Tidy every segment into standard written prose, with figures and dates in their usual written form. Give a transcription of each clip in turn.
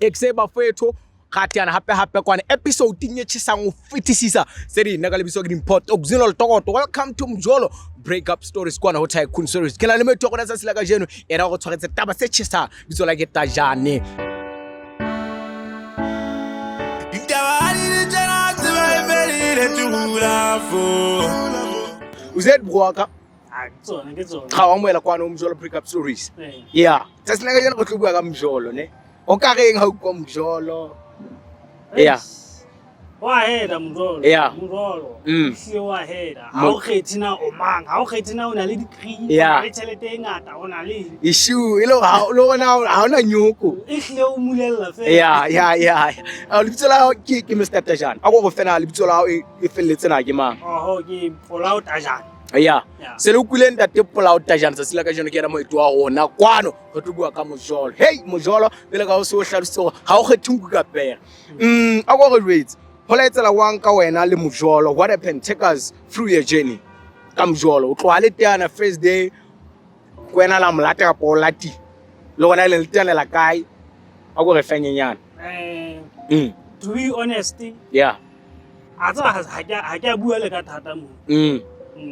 Ekse bafowethu ra teana hape hape kwana episode e tjhesang ho fetisisa se di nna ka lebitso ke Dimpho Tokzino Letokoto. Welcome to Mjolo Breakup Stories kwana ho Tycoon Stories. Ke na le moeti wa rona tsatsi la kajeno, yena o re tshwaretse taba se tjhesang, bitso la ke Tajane. Ditaba ha di le tjena, tseba e fedile, tula fo. O zet bro wa ka? Ah, ke tsona, ke tsona. Ga wa amohela kwano ho Mjolo Breakup Stories. Ee. Yeah, tsatsi la kajeno re tlo bua ka mjolo ne. O ka reng ha o utlwa mjolo? Yeah. Wa heda mjolo. Yeah. Mjolo. Ehlile wa heda. Ha o kgethe na o mang, ha o kgethe na o na le degree, o Yeah. na le tjhelete e ngata, o na le eng. Ishu, e le hore ha le hore na ha hona nyoko. Ehlile o mulella fela. Yeah, yeah, yeah. Ah, lebitso la hao ke Mr. Tajane. A ko go fela lebitso la hao e felletse na ke mang? Oho, ke Polao Tajane. Yeah. Yeah. Se le utlwile ntate Polao Tajane tsatsi la kajeno ke yena moeti wa rona kwano re tlo bua ka mojolo. Hey, mojolo pele ka o se o hlalositse hore ha o kgethe nku ka pere. A ko re jwetse. Ho la etsela wang ka wena le mojolo? What happened? Take us through your journey ka mojolo. O tloha le teana first day, ke wena la molata kapa o latile. Le gona le le teanela kae? A ko re fe nyenyane. To be honest, Yeah. a tseba ha ke a bua le ka thata mo.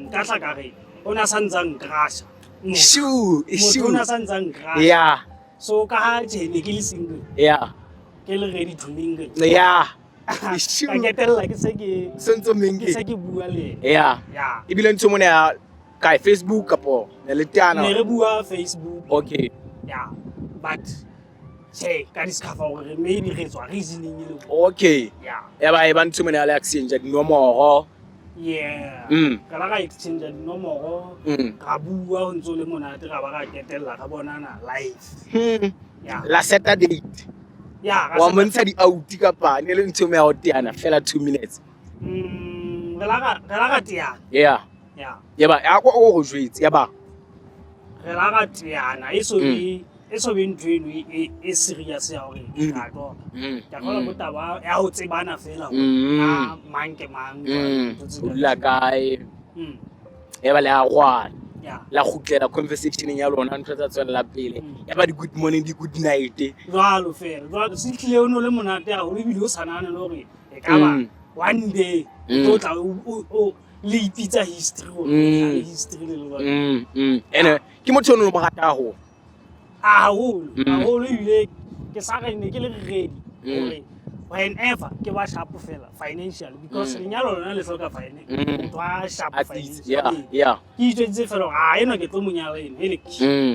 Ka tla ka re, o na sa ntsa nkrasha. Motho. Shoo, Motho shoo. o na sa ntsa nkrasha. Yeah. So ka ha tjhe ne ke le single. Yeah. Ke le ready to mingle. Yeah. Ka Shoo. ketella ke se ke Se ntso mingle. Ke se ke bua le yena. Yeah. Yeah. Ebile ntho mona ya kae Facebook kapo ne le teana? Ne re bua Facebook. Okay. Yeah. But tjhe ka discover hore maybe re tswa reasoning e le nngwe. Okay. Yeah. Ya ba e ba ntho mona ya le exchange dinomoro. Yeah. Ka la ra exchange dinomoro. Ra bua ho ntso le monate ra ba ra ketella ra bonana live. Yeah. La set a date. Yeah, ra Wa set a montsha di-out kapa ne le ntho ya ho teana fela 2 minutes. Re la ra, re la ra teana. Yeah. Yeah. Ya ba, ya ko o go jwetse, ya ba. Re la ra teana, e so be, e so be ntho eno e serious ya hore ra qoqa. Ke a kgolwa bo taba ya ho tsebana fela hore na mang ke mang, jwale, ntho tse O dula jwalo. kae? Ya ba le a rwala. Yeah. La kgutlela conversation ya lona, ntho tsa tswella pele. Ya ba di good morning, di good night. Jwalo fela, jwalo se tlile o no le monate haholo ebile o sa nahane le hore e ka ba one day o tlo tla o le ipitsa history hore o na le history le le jwalo. Ene ke motho o no mo rata haholo. Haholo, haholo ebile ke sa re ne ke le ready hore whenever ke ba sharp fela financially because lenyalo lona le hloka finance. Motho a sharp At least, financially. yeah, yeah. Ke itjwetsitse fela hore, enwa ke tlo mo nyala ena, hele.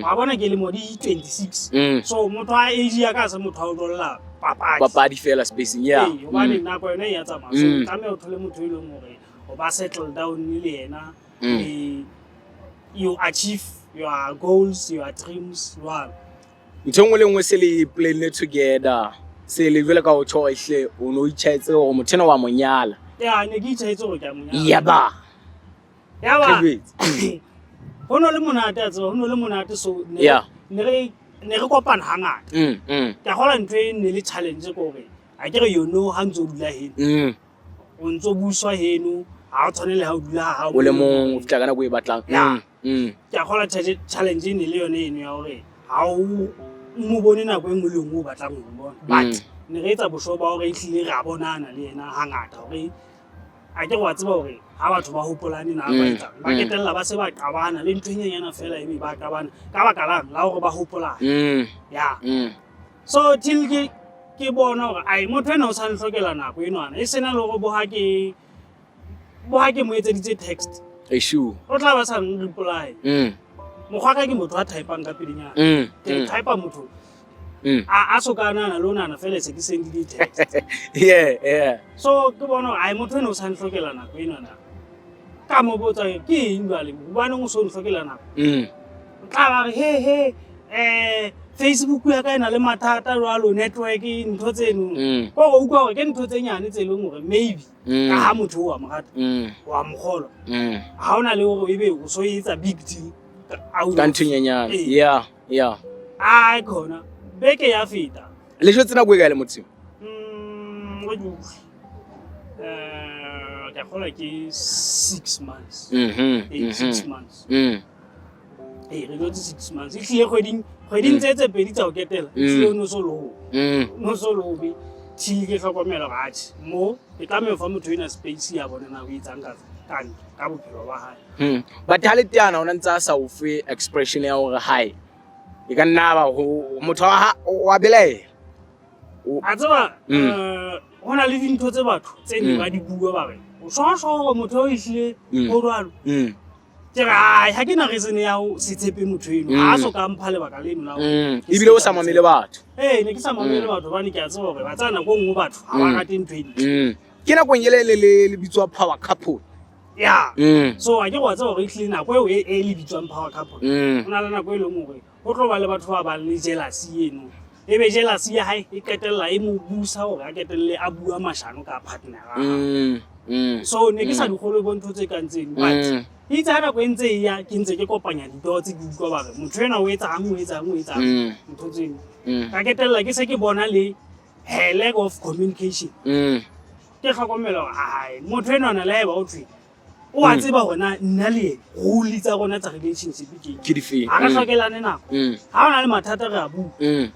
Wa bona ke lemo di 26. So motho a age ya ka ha se motho a o jolla papadi. Papadi fela spacing, yeah. Ee, hobane nako yona e ya tsamaya. So, tlameha o thole motho e leng hore o ba settle down le yena. You achieve your goals, your dreams, jwalo. Ntho e nngwe le nngwe se le plan together. Se le jwale ka o tjho ehle o no itjhaetse hore motho enwa wa mo nyala. Ya, ne ke itjhaetse hore ke a mo nyala. Ya ba. Ya ba. Re jwetse. Ho no le monate, a tseba, ho no le monate, so ne Yeah. ne re kopana hangata. Ke a kgolwa ntho e ne le challenge ke hore ha ke re you know ha ntso dula heno. O ntso buswa heno, ha o tshwane le ha o dula ha hao. O le mong, o fihla ka nako e batlang. Ya. Ke a kgolwa challenge e ne le yone eno ya hore ha o mo bone nako e nngwe le nngwe o batlang ho mo bona. But ne re etsa bosho ba hore ehlile re a bonana le yena hangata hore a ke re wa tseba hore ha batho ba hopolane na ba etsang. Ba ketella ba se ba qabana le ntho e nyenyana fela ebe ba qabana ka baka lang la hore ba hopolane. Ya. So till ke bona hore ai motho enwa o sa nhlokela nako enwana e sena le hore bo ha ke mo etseditse text. Eshu. O tla ba sa nreply. Mokgwa ka ke motho a typang ka pelenyana. Ke typa motho. A so ka nahana le ho nahana fela se ke sendile text. Yeah, yeah. So ke bona hore ai motho enwa o sa nhlokela nako enwana. Ka mo botsa ke eng jwale? Hobaneng o so nhlokela nako? O tla ba re, he, he, Facebook ya ka e na le mathata jwalo, network, ntho tseno. Ko go utlwa hore ke ntho tse nyane tse leng hore maybe ka ha motho o wa mo rata, wa mo kgolwa. Ha hona le hore ebe o so etsa big deal out Ka of ntho e nyenyane. Ee. Yeah, yeah. Ai, khona. Beke ya feta. Le jwetse nako e kae le motho? Re ke utlwe. Ke a kgolwa ke 6 months. Ee, 6 months. Ee, re jotse 6 months. E tlile kgweding tse pedi tsa ho ketela, e tlile o no so le no so lobe till ke hlokomela hore atjhe, mo ke tlameha ho fa motho ena space ya bona na o etsang ka bophelo ba hae. But ha le teana, o na ntse a sa o fe expression ya hore hae e ka nna ba ho motho wa belaela. A tseba, ho na le dintho tse batho tse ne ba di bua, ba re o shwashwa hore motho o ehlile o jwalo. Ke re ai, ha ke na reason ya ho se tshepe motho eno, ha so ka mpha lebaka leno la hore ke Ebile o se sa ka mamele batho. Ee, ne ke sa mamele batho hobane ke a tseba hore ba tsaya nako e nngwe batho ha ba rate ntho e ntle. Ke nakong ele le bitswa power couple. Ya. So a ke wa tseba hore ehlile nako eo e le bitswang power couple, ho na le nako e leng hore ho tlo ba le batho ba bang le jealousy eno, e be jealousy ya hae e qetella e mo busa hore a qetelle a bua mashano ka partner ya hae. So ne ke sa di kgolwe bo ntho tse kang tseno, but itse ha nako e ntse e ya, ke ntse ke kopanya di-dots, ke utlwa ba re motho ena o etsang, o etsang, o etsang ntho tseno. Ka ketella ke se ke bona le her lack of communication. Ke hlokomela hore ai, motho enwana le haeba o thwe o a tseba hore na nna le yena rule tsa rona tsa relationship ke eng. Ke difeng? Ha re hlokelane nako. Ha o na le mathata, re a bua.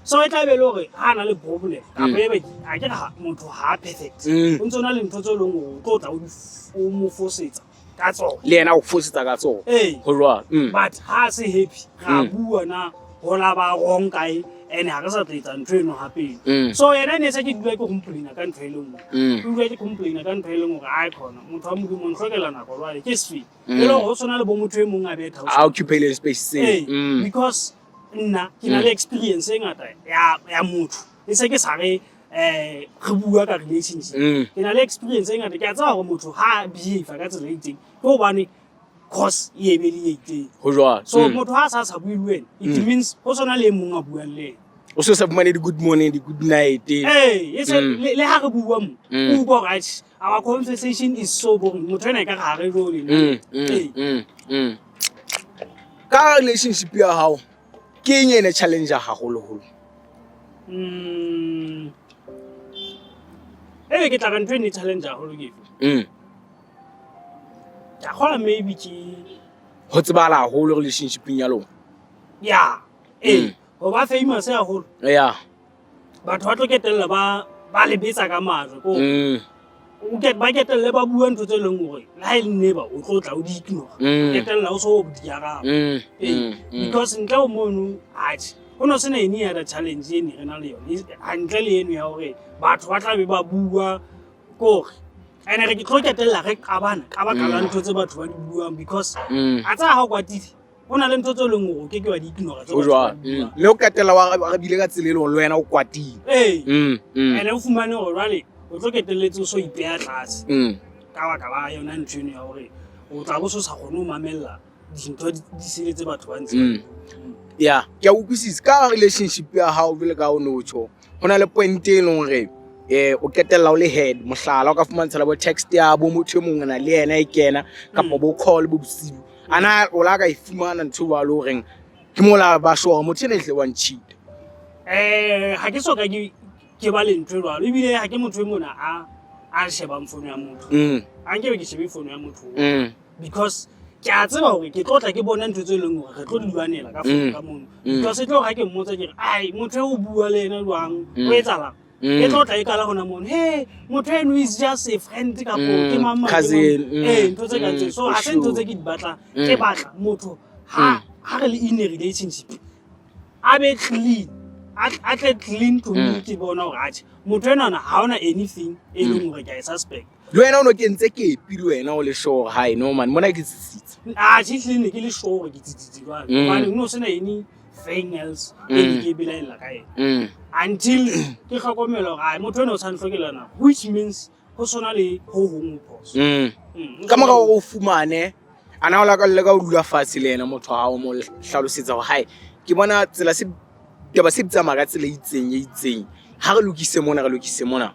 So e tla be le hore ha a na le problem kapa ebe a ke re motho ha a perfect, o ntso na le ntho tse leng hore o tlo tla o mo fosetsa ka tsona. Le yena o fosetsa ka tsona. Ee. Ho jwalo. But ha a se happy, re a bua na ho la ba wrong kae, and ha re sa tla etsa ntho eno hape. So yena ne se ke dula ke complaina ka ntho e le nngwe. Ke dula ke complaina ka ntho e leng hore ai, khona motho wa Modimo, nhlokela nako jwale ke sefeng e le hore ho tshwana le bo motho e mong a betha. A occupy space se. Ee, because nna ke na le experience e ngata ya motho, e se ke sa re re bua ka relationship. Ke na le experience e ngata, ke a tseba hore motho ha a behave ka tsela e itseng ke hobane cause e ebe le e itseng. Ho jwalo. So motho ha a sa bue le wena, it means ho tshwana le e mong a buang le ena. O se sa fumane di-good morning, di-good night. Ee, e se le ha re bua mo, o utlwa hore atjhe, our conversation is so boring, motho ena e ka re ha re jole. Ee. Ka relationship ya hao, ke eng ene challenge haholoholo? Ebe ke tla re ntho e ne challenge haholo ke efe? Ke a kgolwa maybe ke Ho tsebahala haholo relationshipeng ya lona. Ya, ee, ho ba famous haholo. Batho ba tlo ketella ba lebetsa ka majwe ko ba ketelle ba bua ntho tse leng hore le ha e le neighbor o tlo tla o di ignore. Ketella o so di araba. Ee, because ntle ho mono, atjhe, ho no sena any other challenge e ne re na le yone hantle le eno ya hore batho ba tla be ba bua kore ene re ke tlo ketella re qabana ka baka la ntho tse batho ba di buang, because a tsaya ha o kwatile, ho na le ntho tse leng hore o ke ke wa di ignore tse Ho batho ba jwalo. di buang. Mme o qetella wa arabile ka tsela e leng hore le wena o kwatile. Ee. Ene o fumane hore jwale o tlo ketelletse o so ipeha tlase ka baka la yona ntho eno ya hore o tla bo so sa kgone ho mamella dintho di sele tse batho ba ntse. Ya, ke a utlwisisa. Ka relationship ya hao, jwale ka o no tjho, ho na le point e leng hore o qetella o le head, mohlala o ka fumantshela bo text ya bo motho e mong na le yena e kena kapa bo call bo bosiu, ana o la ka e fumana ntho jwalo horeng ke mola ba sure hore motho ena ehlile wa ncheat? Ha ke soka ke ba le ntho e jwalo, ebile ha ke motho e mona a shebang fono ya motho. A nkebe ke shebe fono ya motho because ke a tseba hore ke tlo tla ke bona ntho tse leng hore re tlo di lwanela ka fono ka mono, because e tlo ha ke mmotsa ke re ai, motho e o bua le ena jwang, o etsahalang? E tlo tla e kala hona mono, he motho eno is just a friend kapo ke mang mang, ke Cousin, mang. Ee, ntho tse kang tseo. So ha se ntho tse ke di batlang. Ke batla motho ha re le in a relationship a be clean, a tle clean to me, ke bona hore atjhe, motho enwana ha hona anything e leng hore ke a e suspect. Le wena o no kentse kepi, le wena o le sure hae no man, mona ke tsitsitse? Atjhe, ehlile ne ke le sure hore ke tsitsitse jwale, hobane ho no sena anything else e ne ke e belaella ka ena until ke hlokomela hore ai, motho ena o sa nhlokela nako, which means ho sona le ho hong ho phoso. Ka mora hore o fumane, ana o la ka le ka o dula fatshe le yena motho wa hao, mo hlalosetsa hore hae, ke bona tsela se taba se di tsamaya ka tsela e itseng e itseng, ha re lokise mona, re lokise mona?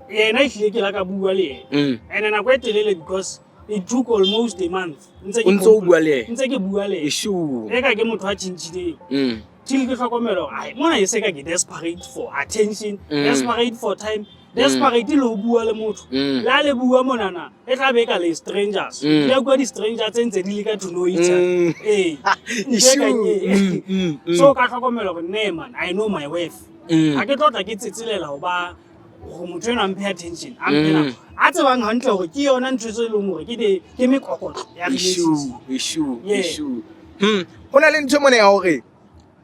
Yena ehlile ke la ka bua le yena and nako e telele, because it took almost a month ntse ke O ntse o bua le yena? Ntse ke bua le yena. Esure. E ka ke motho a tjhentjhileng till ke hlokomela hore ai, mona e se ka ke desperate for attention, desperate for time. Desperate le ho bua le motho. Le ha le bua monana, e tla be e ka le strangers. Le bua di-stranger tse ntse di leka to know each other. Ee. Ntho e kang e. So ka hlokomela hore ne man, I know my worth. Ha ke tlo tla ke tsetselela ho ba gore motho enwa a mphe attention, a mphe nako. A tsebang hantle hore ke yona ntho tse e leng hore ke mekokotlo ya relationship. Issue, Yeah. issue. Ho na le ntho mona ya hore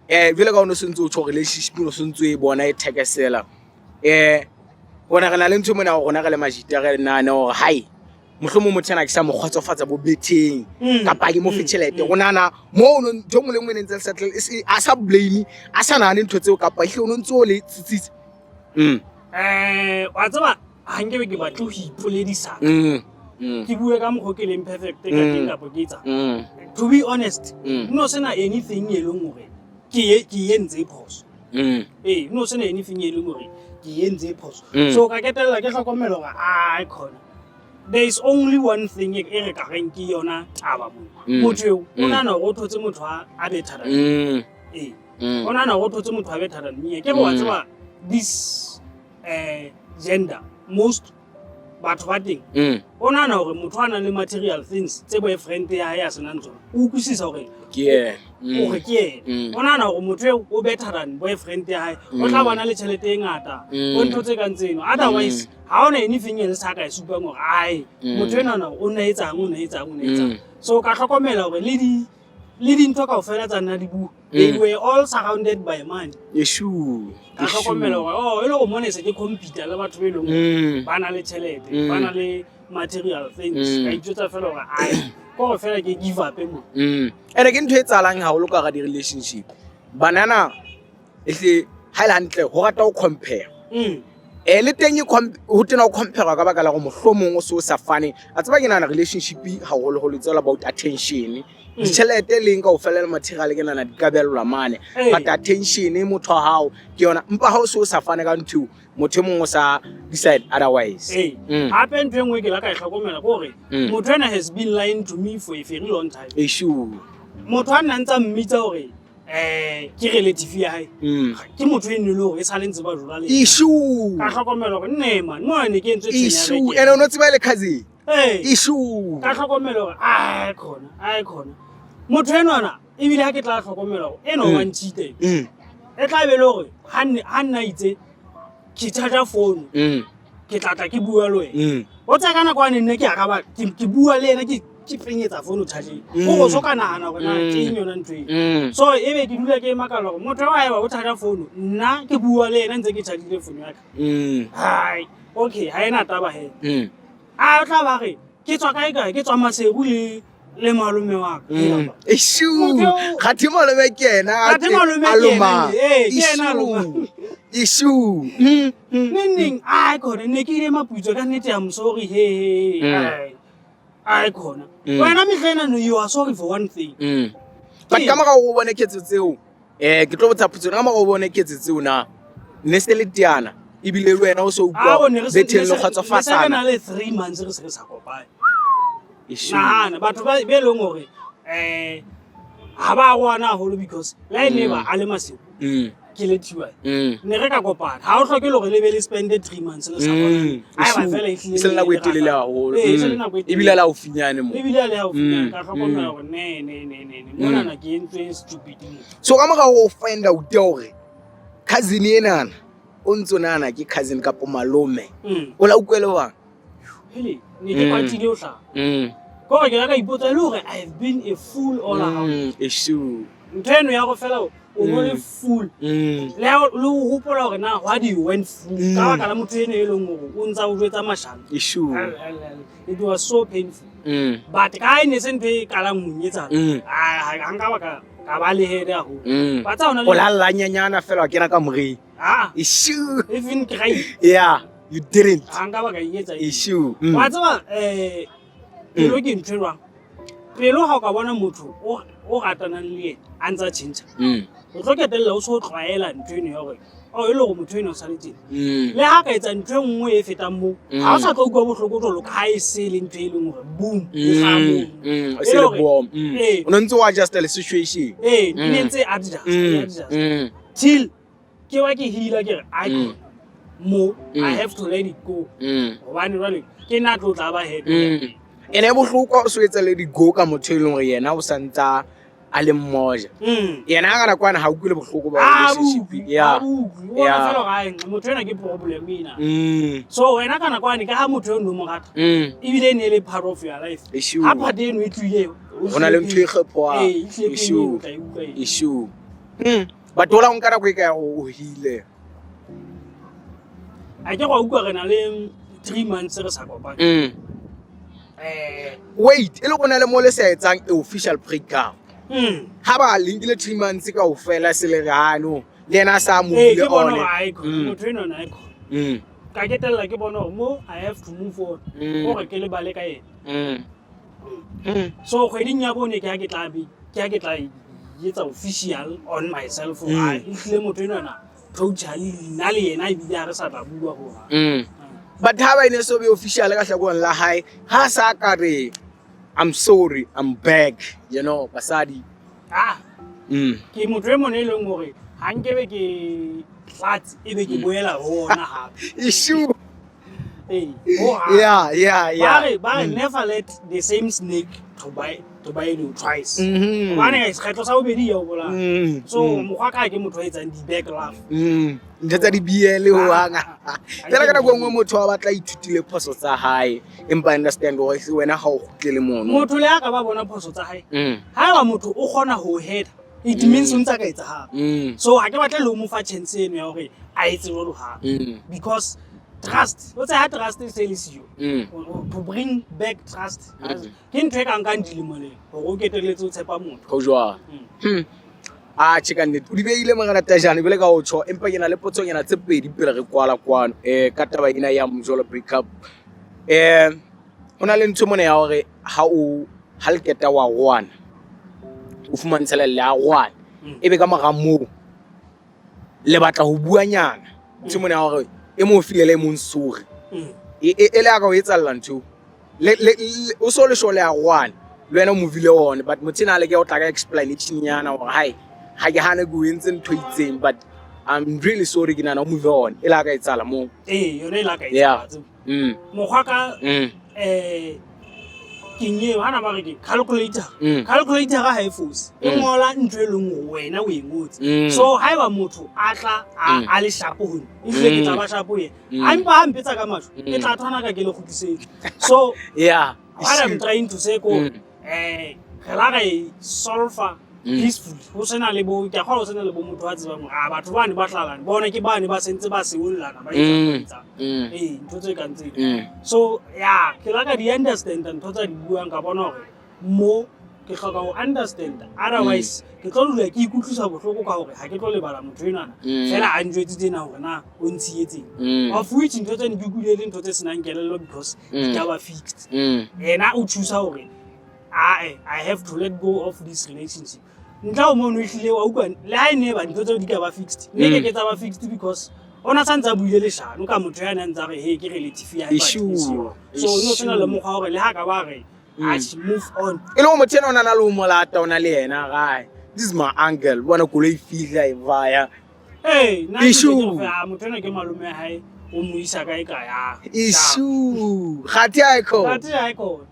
jwale ka o no sentse o tjho relationship o sentse e bona e thekesela. Rona re na le ntho mona ya hore rona re le majita re nahane hore hai mohlomong motho ena ke sa mo kgotsofatsa bo betheng kapa ke mo fe tjhelete. O nahana mo no ntho e nngwe le nngwe e ne ntse le settle, e se a sa blame, a sa nahane ntho tseo kapa ehlile o no ntso le tsitsitse. Wa tseba ha nkebe ke batle ho ipoledisa. Ke bue ka mokgwa ke leng perfect ka teng kapa ke etsang. To be honest, no sena anything e leng hore ke entse phoso. No sena anything e leng hore ke entse phoso. So ka ketella ke hlokomela hore ai khona. There is only one thing e re ka reng ke yona taba mona. Motho eo o nahana hore o thotse motho a better than O nahana hore o thotse motho a better than me. Ke re wa tseba this gender most batho ba teng o nahana hore motho a nang le material things tse boyfriend ya hae a senang tsona, o utlwisisa hore Ke yena. Hore ke yena. O nahana hore motho eo o better than boyfriend ya hae, o tla bana le tjhelete e ngata, o ntho tse kang tseno. Otherwise, ha hona anything else a ka e supang hore ai motho enwana o na etsang, o na etsang, o na etsang. So ka hlokomela hore le dintho kaofela tsa nna di bua, they were all surrounded by money. Issue. Ka hlokomela hore oh e le hore mona se ke compete le batho be leng ba na le tjhelete, ba na le material things. Ka itjwetsa fela hore ai ko hore fela ke give up mo. Ene ke ntho e tsalang haholo ka hara di-relationship. Banana ehle ha ele hantle ho rata ho compare. Le teng e ho tena ho compare ka baka la hore mohlomong o se o sa fane. A tseba ke nahana relationship haholoholo it's all about attention. Ditjhelete leng kaofela le material ke nahana di ka behellwa mane. But attention motho wa hao ke yona. Empa ha o se o sa fane ka ntho eo, motho e mong o sa decide otherwise. Hape ntho e nngwe ke la ka e hlokomela ke hore motho ena has been lying to me for a very long time. Issue. Motho a nna ntsa mmitsa hore ke relative ya hae. Ke motho e neng le hore e sale ntse ba dula le yena. Issue. Ka hlokomela hore nne man, mo ne ke entswe tshenya Issue. beke. Ene o no tseba le cousin. Issue. Ka hlokomela hore ai khona, ai khona. Motho enwana ebile ha ke tla hlokomela hore eno wa ntshite. E tla be le hore ha nna itse ke charge phone. Ke tla tla ke bua le wena. O tsaya ka nako ane nne ke araba, ke bua le yena, ke penyetsa phone charging. O go ka nahana hore na ke eng yona ntho eo. So ebe ke dula ke makala hore motho wa haeba o charge phone, nna ke bua le yena ntse ke charge phone ya ka. Hai, okay, ha ena taba he. A tla ba re ke tswa kae kae, ke tswa Maseru le malome wa ka. Issue. Motho eo- Kgathe malome ke yena, Kgathe malome ke a yena, lomang. ee, ke yena a lomang. Issue. Neng neng, ai khona, ne ke ile Maputsoe ka nnete, I'm sorry, he, he, he, ai. Ai khona. Wena mehla ena no, you are sorry for one thing. But Ke ka mora o bone ketso tseo, ke tlo botsa potso, ka mora o bone ketso tseo na, ne se le teana, ebile le wena o so utlwa Ah, o ne re se- betheng ne le se- ne se re kgotsofatsana. na le 3 months re se re sa kopane. Issue. Nahana, batho ba be leng hore, ha ba arohana haholo because le ha e ne ba a le Maseru, ke le Thiwa. Ne re ka kopana. Ha o hloke le hore le be le spend 3 months le sa bonane. Ha eba fela e hlile E se le nako e le telele ratana. haholo. Ee, e se le nako e telele. Ebile a le haufinyane mo. Ebile a le haufinyane. Ka hlokomela hore ne, ne, ne, ne, ne. Monana ke entswe stupid mo. So ka mora ho find out hore cousin enana o ntso nahana ke cousin kapa malome. O la utlwele jwang? Hele, ne ke kwatile ho hlaha. Ke hore ke la ka ipotsa le hore I have been a fool all around. Issue. Ntho eno ya go fela o no le fool. Le ha le ho hopola hore na why do you went fool? Ka baka la motho eno e leng hore o ntsa o jwetsa mashano. Issue. Hell, hell, hell. It was so painful. But ka e ne se ntho e qalang ho nketsahala, ha nka ba ka ba le head haholo. Ba tsa hona le O la lla nyanyana fela wa kena ka moreng. Ah. Issue. Even cry. Yeah, you didn't. Ha nka ba ka iketsa eng. Issue. Wa tseba, pelo ke ntho e jwang? Pelo ha o ka bona motho o ratanang le yena a ntsa tjhentjha. O tlo ketella o so tlwaela ntho eno ya hore, oh, e le hore motho eno o sa le teng. Le ha ka etsa ntho e nngwe e fetang moo, ha o sa tlo utlwa bohloko jwalo ka ha e se le ntho e leng hore boom, e hlaha mono. E E se le le hore bomb. Ee. O no ntse o adjusta le situation. Ee, ne ntse adjust, e adjust. Till ke wa ke heala ke re, ai, Mo I have to let it go, hobane jwale ke nna tlo tla ba happy. Ene e bohlokwa o so etsa le di-go ka motho e leng gore yena o santsa a le mmoja. Yena ka nakwana ha utlwile bohloko ba Ha relationship. utlwe, Yeah. ha utlwe. O bona feela hore, ai, motho ena ke problem ena. So wena ka nakwane ka ha motho eno o mo rata, ebile e ne e le part of your life, Issue. ha part eno e tlohile, o Ho na le ntho e kgephoang. Ee, e hlile pain Issue. eno o tla e utlwa eno. Issue. But hola o nka nako e kae o hile? A ke go utlwa re na le 3 months re sa kopane. Wait, e le go na le mo le sa etsang a official breakup. Ha ba le nkile 3 months kaofela se le re hano le yena a sa Ee, move ke bona on. hore ae khona, motho enwa na ae khona. Ka ketella ke bona hore mo I have to move on, hore ke lebale ka ena. So kgweding ya bone ke ha ke tla etsa official on myself hore ehlile motho enwana totally nna le yena ebile ha re sa tla bua hohang. But ha ba ene so be official ka hlakoreng la hae, ha sa ka re, "I'm sorry, I'm back," basadi. Ah, ke motho e mong e leng hore ha nkebe ke tlatse ebe ke boela ho ona hape. Issue. Ee, hohang. Ba re never let the same snake to bite you twice, hobane sekgetlo sa bobedi ya o bolaya. So mokgwa ka ke motho a etsang di-back love. Ntho tsa di-BL hohang. Fela ka nako e nngwe motho wa batla ithutile phoso tsa hae, empa understand hore se wena ha o kgutlele mono. Motho le ha ka ba bona phoso tsa hae, haeba motho o kgona ho heta, it means o ntse a ka etsa hape. So ha ke batle le ho mo fa chance eno ya hore a etse jwalo hape, because trust o tse ha trust e se le siyo, to bring back trust ke ntho e ka nkang dilemo lemo hore o ketelletse o tshepa motho. Ho jwang? Atjhe, ka nnete o di beile, morena Tajane, bele ka o tjho, empa ke na le potsonyana tse pedi pele re kwala kwano ka taba ena ya mojolo breakup. Ho na le ntho mona ya hore ha o ha le qeta wa roana, o fumantshela le a roana, ebe ka mora moo le batla ho buanyana, ntho mona ya hore e mong o file le e mong sorry. E le ya ka o etsahalla ntho eo. O so le sure le a roana le wena o movile on, but motho ena a leke ho tla ka explanation nyana hore hai, ha ke hane ke o entse ntho e itseng, but I'm really sorry, ke nahana o move on. E le ha ka etsahala moo? Ee, yone e la ka etsahala tsebo. Mokgwa ka keng eo hana ba re ke calculator. Calculator ha e fose, e ngola ntho e leng hore wena o e ngotse. So haeba motho a tla a le shapo ho nna, ehlile ke tla ba shapo ho yena. A mpa ha mpetsa ka majwe, ke tla thwana ka ke le kgutlisetse. So what I'm trying to say ko re la re solfa peacefully, ho sena le bo ke a kgolwa ho sena le bo motho a tsebang hore ah, batho bane ba hlalane bona ke bane ba sentse ba seollana ba etsang, ba etsang. Ee, ntho tse kang tseo. So ya ke la ka di understand ntho tsa di buang, ka bona hore mo ke hloka ho understand, otherwise ke tlo dula ke ikutlwisa bohloko ka hore ha ke tlo lebala motho enwana, fela a njwetsitse na hore na o ntshietseng, of which ntho tse ne ke utlwile e le ntho tse senang kelello because di ka ba fixed. Yena o thusa hore ae, I have to let go of this relationship. Ntle ho mono, ehlile wa utlwa, le ha e ne ba ntho tseo di ka ba fixed, mme ke ke tsa ba fixed because o na santse a buile leshano ka motho ya ne a ntse a re he ke relative ya hae, but Issue. e siyo. So o no sena le mokgwa wa hore le ha ka ba re atjhe, move on. E le gore motho ena o na le ho molata, o na le yena gae, this is my uncle, bona koloi e fihla e vaya. Ee, nna ke Issue. ke re, ah, motho ena ke malome ya hae, o mo isa kae kae, ah, Issue gate a e Ntate ha e khona.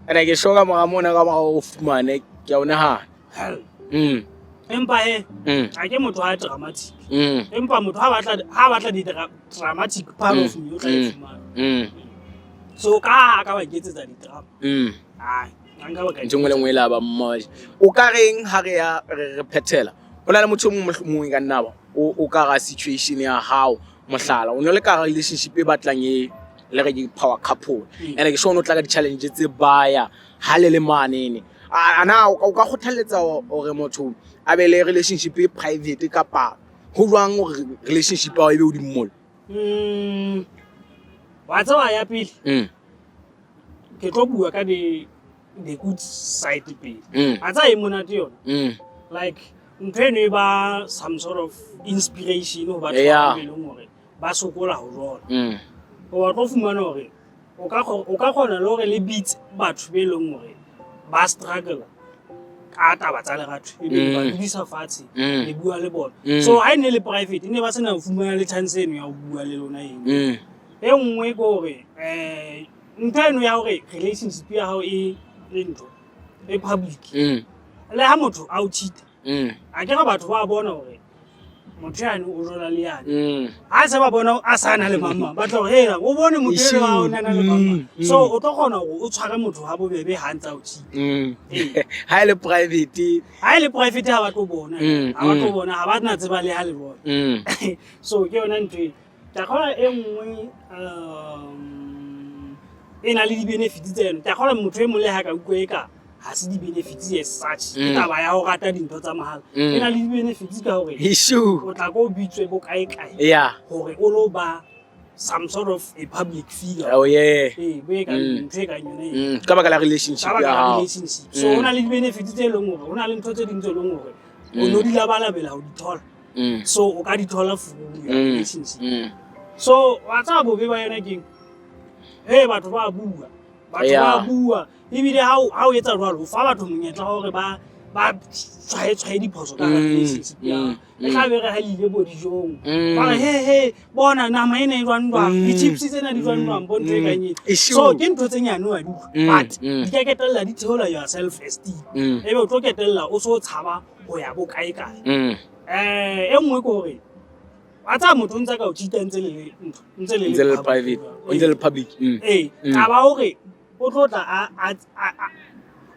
Ene ke sure ka mora mona, ka mora o fumane, ke a o nahana. Hell. Empa he ha ke motho a dramatic, empa motho ha batla di-dramatic part of me, o tla e fumana. So ka ha ka ba iketsetsa di-drama, ai, ha nka ba ka Ntho e nngwe le nngwe e la ba mmoja. O ka reng ha re ya re phethela, ho na le motho o mong mohlomong e ka nna ba o ka ra situation ya hao, mohlala, o ne le ka hara relationship e batlang e le re ke power couple, ene ke sure o ne o tla ka di-challenge tse baya ha le le manene, a na o ka kgothaletsa hore motho a be le relationship e private, kapa ho jwang hore relationship ya hao e be hodimo mole? Wa tseba, ya pele ke tlo bua ka the good side pele. A tseba e monate yona, like ntho eno e ba some sort of inspiration ho batho ba bang be leng hore ba sokola ho jola. O wa tlo fumana hore o ka kgona le hore le bitse batho be leng hore ba struggle. Ka taba tsa lerato, ebe le ba dudisa fatshe, le bua le bona. Mm. So ha e ne le private, e ne ba sena ho fumana le chance eno ya ho bua le lona eno. E nngwe ke hore ntho eno ya hore relationship ya hao e le ntho e public, le ha motho a o cheat-a, a kere batho ba bona hore motho yane o jola le yane. Ha se ba bona a sa na le mamang, ba tla hore hela o bone motho eno a o nana le mamang. So o tlo kgona hore o tshware motho ha bobebe ha ntsa o cheat-a. Ee. Ha e le private. Ha e le private, ha ba tlo bona, ha ba tlo bona, ha ba na tseba le ha le bona. So ke yona ntho e ke a kgolwa. E nngwe e na le di-benefits tsa yona. Ke a kgolwa motho e mong le ha ka utlwa e ka ha se di-benefits as such, ke taba ya ho rata dintho tsa mahala. E na le di-benefits ka hore Issue. o tla ko o bitswe bo kae kae hore o lo ba some sort of a public figure. Oh yeah. Ee, bo e kang ntho e kang yona eo. Ka baka la relationship Ka baka ya la hao. relationship. So ho na le di-benefits tse leng hore ho na le ntho tse ding tse leng hore o no di labalabela ho di thola, so o ka di thola through your relationship. So wa tseba bobe ba yona keng? He, batho ba bua, batho ba bua, ebile ha o etsa jwalo, o fa batho monyetla wa hore ba tshwae diphoso ka hara relationship ya hao. E tla be re ha le ile bo dijong, ba re, "He he, bona nama ena e jwang jwang, di-chips tsena di jwang jwang," bo ntho e kang ena. Issue. So ke ntho tse nyane wa di utlwa, but di ka ketella di theola your self esteem, ebe o tlo ketella o so tshaba ho ya bo kae kae. E nngwe ke hore wa tsaya motho o ntse a ka o cheat-a ntse le le ntho, ntse le Ntse le public private. jwalo. O ntse le public. Ee, taba hore o tlo tla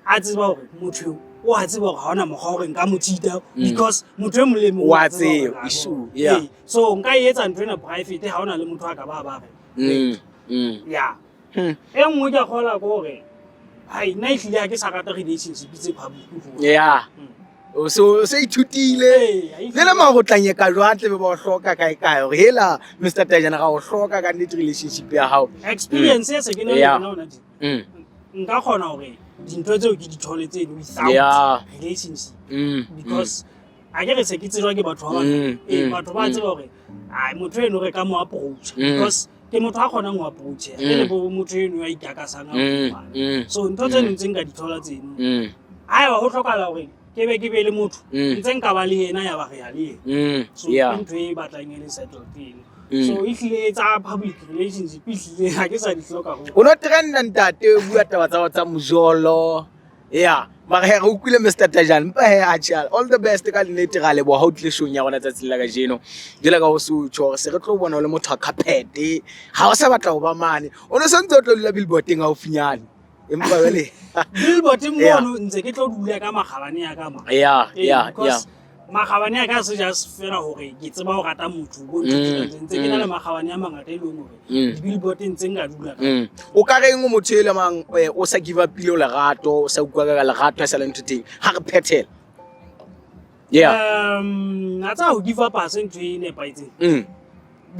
a tseba hore motho eo o a tseba hore ha hona mokgwa hore nka mo cheat-a, because motho e mong le e mong Wa wa tseba hore tseba, ha issue, bona. yeah. Ee, so nka e etsa ntho ena private, ha hona le motho a ka ba re ya. E nngwe ke a kgola ke hore hai, nna ehlile ha ke sa rata relationship tse public ho. O so ithutile. Ee, ha e Le le mara o tla nyeka jwang, tle be ba o hloka kae kae hore hela Mr Tajana ga o hloka ka nnete relationship ya hao. Experience e se ke na le yona hona tje, nka kgona hore dintho tseo ke di thole tseno without relationship, because a ke re se ke tsejwa ke batho ba bangata. Ee, batho ba tseba hore ai, motho eno re ka mo approach, because ke motho a kgonang ho approach, ke le bo motho eno ya ikakasang a fumana. So ntho tseno tse nka di thola tseno, haeba ho hlokahala hore ke be le motho, ntse nka ba le yena, ya ba re ya le yena. So ke ntho e batlang e le settled eno. So ehlile tsa public relationship, ehlile ha ke sa di hloka ho. O no trenda ntate, o bua taba tsa hao tsa mojolo. Yeah, mara he, re utlwile Mr Tajane, mpa he atjha, all the best ka nnete, ra leboha ha o tlile showng ya rona tsatsing la kajeno. Jwale ka ho se o tjho hore se re tlo bona o le motho wa carpet, ha o sa batla ho ba mane. O no santse o tlo dula billboardeng haufinyane. Empa jwale Billboard mono ntse ke tlo dula ka makgabane a ka ma. Ee, because makgabane a ka se just fela hore ke tseba ho rata motho bo ntho tse ntse ke na le makgabane a mangata e leng hore di-billboardeng tse nka dula ka. O ka reng o motho e le mang o sa give up ile o lerato, o sa utlwa ka lerato a sa le ntho teng. Ha re phethela. Yeah. A tsaya ho give up ha se ntho e nepahetseng.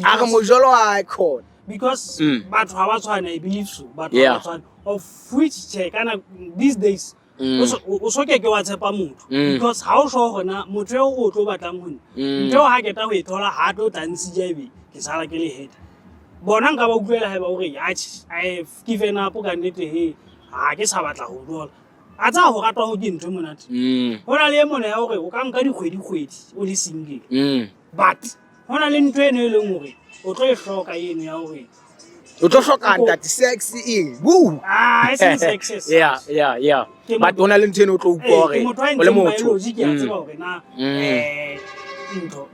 A re mojolo a khona. Because batho ha ba tshwane, I believe so. Batho ha ba tshwane. Of which che kana these days o so ke ke wa tshepa motho, because ha o sure hore na motho eo o tlo batlang ho nna, ntho eo ha keta ho e thola, ha tlo tla nsiya, ebe ke sala ke le head. Bona nka ba utlwela haeba o re, "Atjhe, I have given up ka nnete, he ha ke sa batla ho jola." A tsaya ho ratwa ho ke ntho e monate. Ho na le e mona ya hore o ka nka dikgwedi kgwedi o le single, but ho na le ntho eno e leng hore o tlo e hloka eno ya hore O tlo hloka ntate sex eng? Woo. Ah, e seng sex as such. Yeah. Ke But hona le ntho eno o tlo utlwa Ee, hore ke motho a o le entseng motho. biology, ke a tseba hore na ntho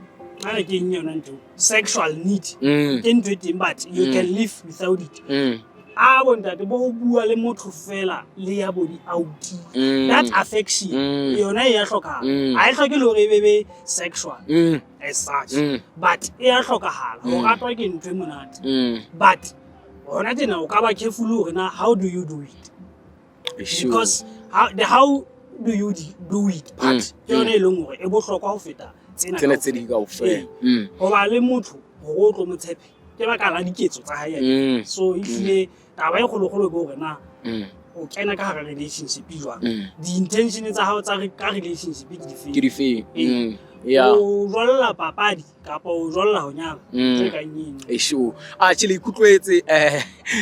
a re ke eng yona ntho sexual need, ke ntho e teng, but you can live without it. A bontate bo ho bua le motho fela le ya bo di-out, that affection, yona e ya hlokahala. Ha e hloke le hore e be be sexual as such, but e ya hlokahala. Ho ratwa ke ntho e monate, but hona tjena o ka ba careful hore na how do you do it, because how do you do it part ke yona e leng hore e bohlokwa ho feta tsena Tsena tse ding kaofela. Ee. Ho ba le motho hore o tlo mo tshepe ke baka la diketso tsa hae. So ehlile taba e kgolokgolo ke hore na o kena ka hara relationship jwang, di-intention tsa hao tsa ka relationship ke difeng. Ke difeng? Ee. Yeah. O jwalla papadi kapa o jwalla ho nyala. Tse kang eno. Esho atjhe, le ikutlwetse.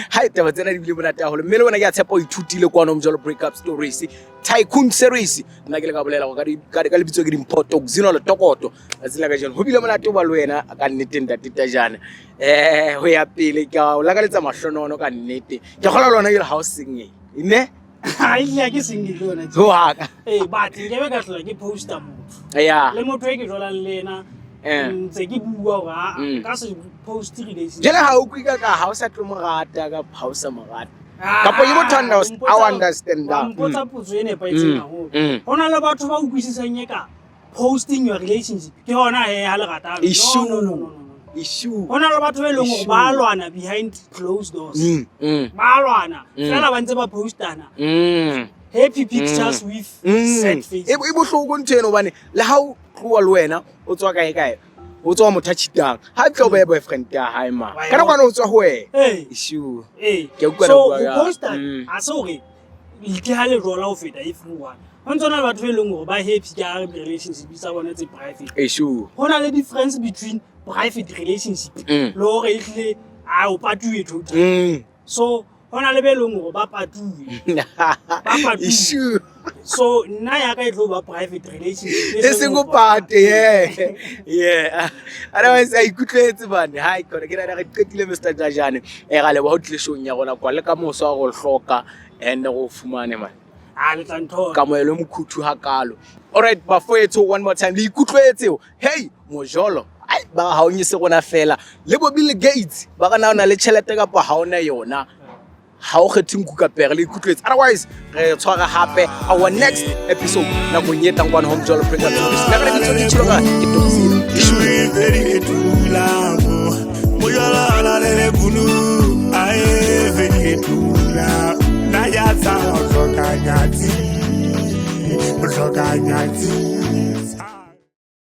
Ha e taba tsena di bile monate haholo, mme le wena ke a tshepa o ithutile kwano Mojolo Breakup Stories Tycoon Series. Nna ke le ka bolela gore ka lebitso ke Dimpho Toxino Letokoto. Tsatsing la kajeno ho bile monate ho ba le wena ka nnete, ntate Tajana. Ho ya pele ke a o lakaletsa mahlonono ka nnete. Ke kgolwa le wena jwale ha o single ne? Ha ile ke single le yona. Ho haka. Ee, but nkebe ka hlola ke posta motho. Le motho e ke jolang le ena, ntse ke bua hore ka se post relationship. Jwale ha o kwe ka ha o sa tlo mo rata kapa ha o sa mo rata. Kapa ke motho a understand. Wa mpotsa potso e nepahetseng haholo. Ho na le batho ba utlwisisang e ka posting your relationship ke hona he ha le ratana. Issue. No, no, no, no, no. Issue. Ho na le batho ba e leng hore Issue. ba lwana behind closed doors. Ba lwana fela ba ntse ba postana happy pictures with sad faces. E bohloko ntho eno, hobane le ha o tloha le wena o tswa kae kae, o tswa motho a cheatang, ha tlo ba boyfriend ya hae ma Wa e ka bona. nakwana o tswa ho wena. Ee. Issue. Ee. Ke a utlwa So le bua ho posta ha se hore le ha le jola ho feta everyone. Ho ntso na le batho ba e leng hore ba happy ka relationship tsa bona tse private. Issue. Ho na le difference between private relationship le hore ehlile a o patuwe total. So ho na le be leng hore ba patuwe. Ba patuwe. Issue. So nna ya ka e tlo ba private relationship. E seng o pate, yeah. Otherwise a ikutlwetse bane. Hai khona ke nahana re qetile, Mr Tajane. Ra leboha ho tlile showng ya rona kwa le ka moso wa go hloka and go fumane man. A le tla nthola. Kamohelo e mokhuthu hakalo. Alright bafowethu, one more time le ikutlwetse. Hey mojolo, ai ba ha o nyese rona fela le bo Bill Gates ba ka na o na le tjhelete kapa ha ona yona, ha o kgethe nku ka pere. Le ikutlwetse. Otherwise re tshwara hape our next episode nakong e tlang kwano ho Mojolo Breakup Stories. Nna ka lebitso ke Tshilo ka ke Toxino. Mojolo le kunu ae fetula na ya tsa ho hloka nyatsi, ho hloka nyatsi.